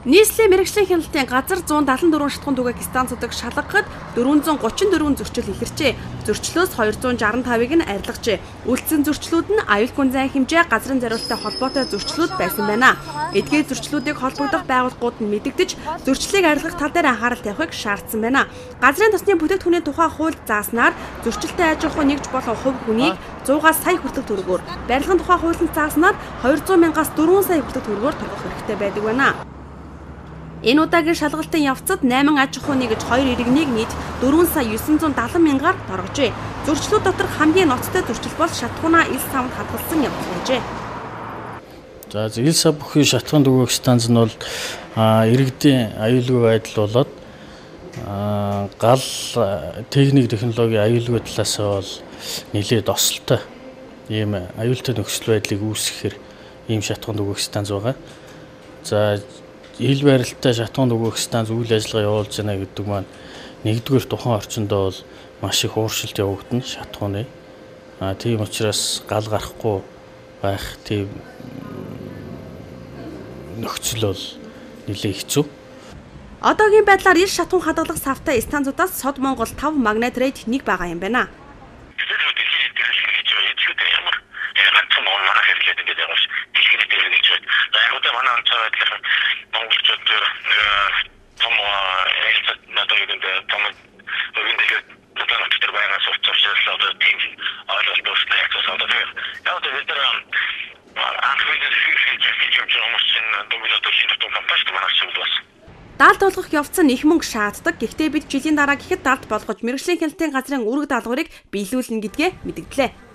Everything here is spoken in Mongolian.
Нийслэлийн мэргэжлийн хяналтын газар 174 шатахуун түгээх станцуудыг шалгахад 434 зөрчил илэрчээ. Зөрчлөөс 265-ыг нь арилгажээ. Үлдсэн зөрчлүүд нь аюулгүй зайн хэмжээ, газрын зориулттай холбоотой зөрчлүүд байсан байна. Эдгээр зөрчлүүдийг холбогдох байгууллагууд нь мэдэгдэж, зөрчлийг арилгах тал дээр анхаарал тавихыг шаардсан байна. Газрын тосны бүтээгдэхүүний тухай хуульд зааснаар зөрчилтэй аж ахуй нэгж болон хувь хүнийг 100-аас сая хүртэлх төгрөгөөр, барилгын тухай хуулинд зааснаар 200 мянгаас 4 сая хүртэлх төгрөгөөр торгох хэрэгтэй байдаг байна. Энэ удаагийн шалгалтын явцад 8 аж ахуй нэгж 2 иргэнийг нийт 4 сая 970 мянгаар торгожээ. Зөрчлүүд доторх хамгийн ноцтой зөрчил бол шатахуунаа ил савнд хадгалсан явдал байжээ. За, ил сав бүхий шатахуун түгээх станц нь бол иргэдийн аюулгүй байдал болоод гал техник технологийн аюулгүй талаас бол нэлээд осолтой ийм аюултай нөхцөл байдлыг үүсгэхээр ийм шатахуун түгээх станц байгаа. За, ил барилттай шатахуун түгээх станц үйл ажиллагаа явуулж байна гэдэг маань нэгдүгээр тухайн орчиндөө бол маш их ууршилт явагдана шатахууны. Тийм учраас гал гарахгүй байх тийм нөхцөл бол нэлээд хэцүү. Одоогийн байдлаар ил шатахуун хадгалах савтай станцуудаас Сод Монгол 5, Магнит Рейд 1 байгаа юм байна. Далд болгох явц нь их мөнгө шаарддаг. Гэхдээ бид жилийн дараа гэхэд далд болгож мэргэжлийн хяналтын газрын үүрэг даалгаврыг биелүүлнэ гэдгээ мэдэгдлээ.